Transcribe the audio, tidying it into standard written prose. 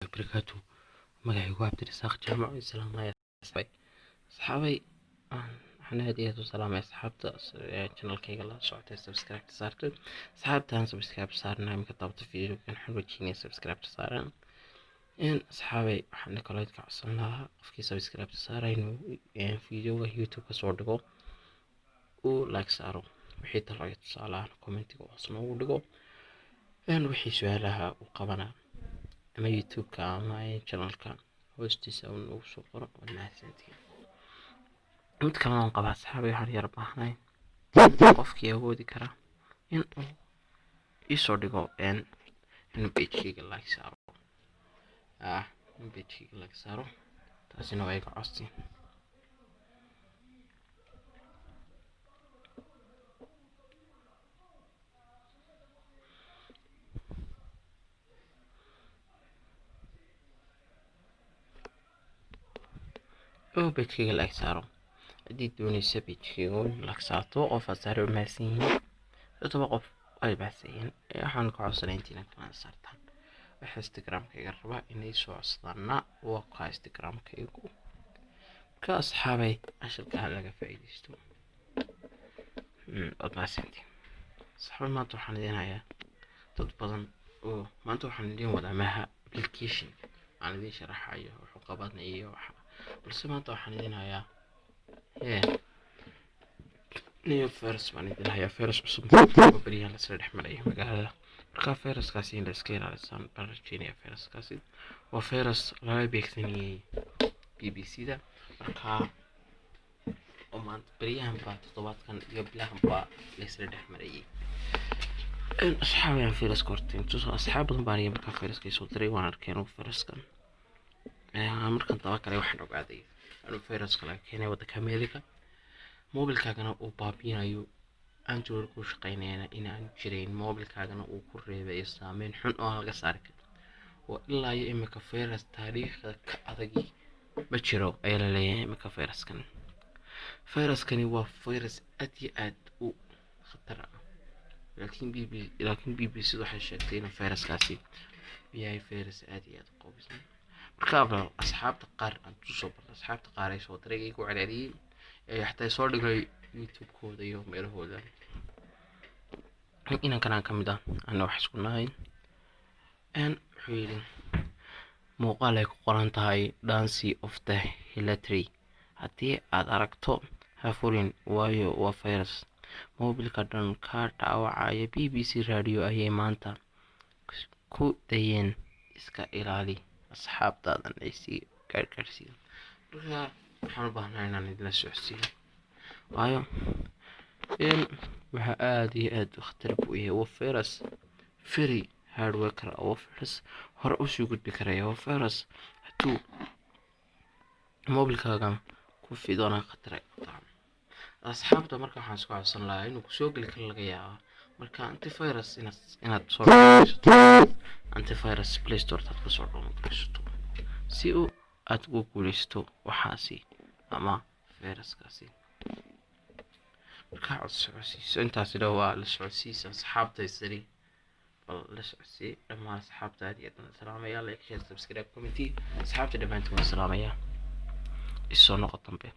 Wabarakaatu. Magacaygu waa Cabdirasaaq Jaamac. Salaamaya asxaabay. Waxaan aad iyo aad u salaamay asxaabta channelkayga la socotay, subscribe saartay. Asxaabtaan subscribe saarnaa imika daawata videogan, waxaan rajeynaya subscribe saaran. Asxaabay, waxaan kaloo idinka codsan lahaa qofkii subscribe saaray inuu videoga YouTube ka soo dhigo, uu like saaro, wixii talo iyo tusaalahan commentiga hoos noogu dhigo, wixii su-aalaha uu qabana ama YouTube-ka ama channelka hoostiisa uu noogu soo qoro. Waad mahadsantihiin. Mid kalena waan qabaa, asxaabay. Waxaan yar baahnay qofkii awoodi kara in uu iisoo dhigo inuu pagekayga like saaro, inuu pagekayga like saaro. Taasina waa iga codsi. Inuu pagekayga like saaro haddii dooneysa pagekayga in like saarto. Qof aad saaray waa mahadsan yihiin, 7 qof way mahadsan yihiin. Waxaan ka codsanay intiina kalena saartaan. Waxa Instagramkayga rabaa inay soo codsadaana waa kaa Instagramkaygu. Marka asxaabay, casharka ha laga faa'iidaysto. Waad mahadsantihiin, asxaabay. Maanta waxaan idiin hayaa dad badan oo maanta waxaan idiin wadaa maha application aan idiin sharaxayo wuxuu qabanayo waxa, balse maanta waxaan idiin hayaa new virus baan idin hayaa, virus cusub oo beryahan lasla dhex maraya magaalada. Marka viruskaasi in la iska ilaalisaan baan rajeynaya. Viruskaasi waa virus lala beegsanayay BBC da. Markaa oo maanta beryahan baa, toddobaadkan iyo bilahan baa laysla dhex marayay. Asxaab, ayaan viruska horta intuso. Asxaab badan baan aniga markaa viruska soo diray, waan arkay anugu viruskan. Markaan daba galay, waxaan ogaaday inuu viruska laga keenay waddanka America, mobilkaagana uu baabiinayo, Android ku shaqeynayana in aan jirayn, mobilkaagana uu ku reebayo saameyn xun oo aan laga saari karin, oo ilaa iyo imika virus taariikhda ka adagi ma jiro ayaa la leeyahay imika viruskan. Viruskani waa virus aad iyo aad u khatar ah, laakiin BBC waxay sheegtay in viruskaasi yahay virus aad iyo aad u qoobisan. Marka abal asxaabta qaar aan tusoo bartay, asxaabta qaar ay soo diray, igu celceliyey, ee xataa soo dhigay YouTube-kooda iyo meelahooda. Inankan ka mid ah ana wax isku nahay wuxuu yidhi muuqaal ay ku qoran tahay "Dance of the Hilatry" haddii aad aragto ha furin, waayo waa virus mobilka dhan ka dhaawacaya. BBC Radio ayay maanta ku dayeen. Iska ilaali, asxaabtaadan ay sii gaargaarsiiyo. Marka waxaan u baahnaa inaan idinla socodsiiyo, waayo waxaa aada iyo aada u khatar buu yahay. Waa virus very hard worker, waa virus hore usii gudbi karaya, waa virus hadduu mobilkaaga ku fidona khatar ay ku tahay asxaabta. Marka waxaan isku codsan lahaa inuu kusoo geli karo laga yaaba. Marka antivirus inaad soo downloadsato, antivirus Play Store aad kasoo download si uu aad ugu guuleysato waxaasi ama viruskaasi. Markaa cod socodsiiso intaasina waa la socodsiisa asxaabta isari, bal la socodsii dhammaan asxaabta. Aad iyo aad baan salaamaya. Like, share, subscribe, comment. Asxaabta dhammaantiin waan salaamaya. Isoo noqo dambe.